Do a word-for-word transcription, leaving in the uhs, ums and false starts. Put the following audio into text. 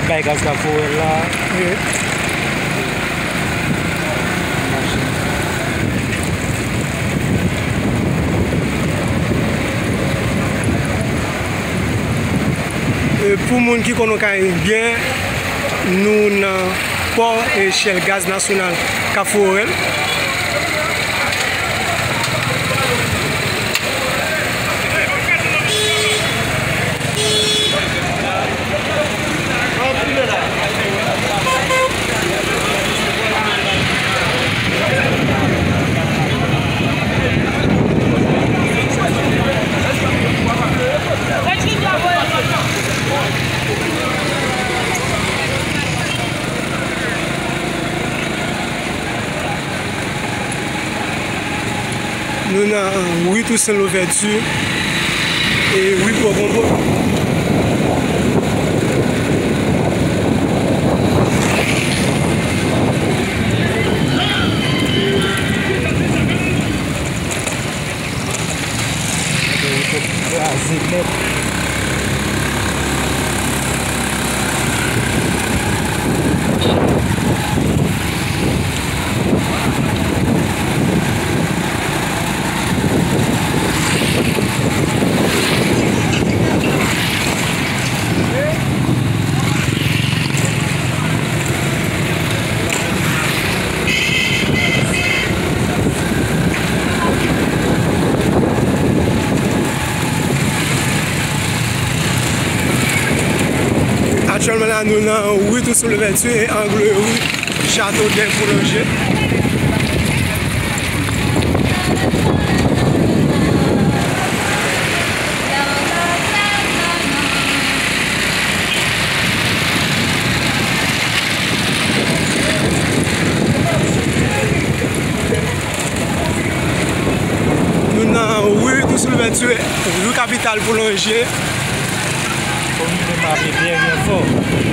Kay gaz Kafou Orèl la. Wi. E, pou moun ki konn Okay byen, nou nan pò e Shell Gaz Nasyonal Kafou Orèl. Nou nan ri Toussaint Louverture e ri Pòponpon. Kraze nèt. Aktyèlman la, nou nan ri Toussaint Louverture e angle ri Chateau des Boulangers. Nou nan ri Toussaint Louverture, ri kapital boulanje. Fò nou mape byen, byen fò.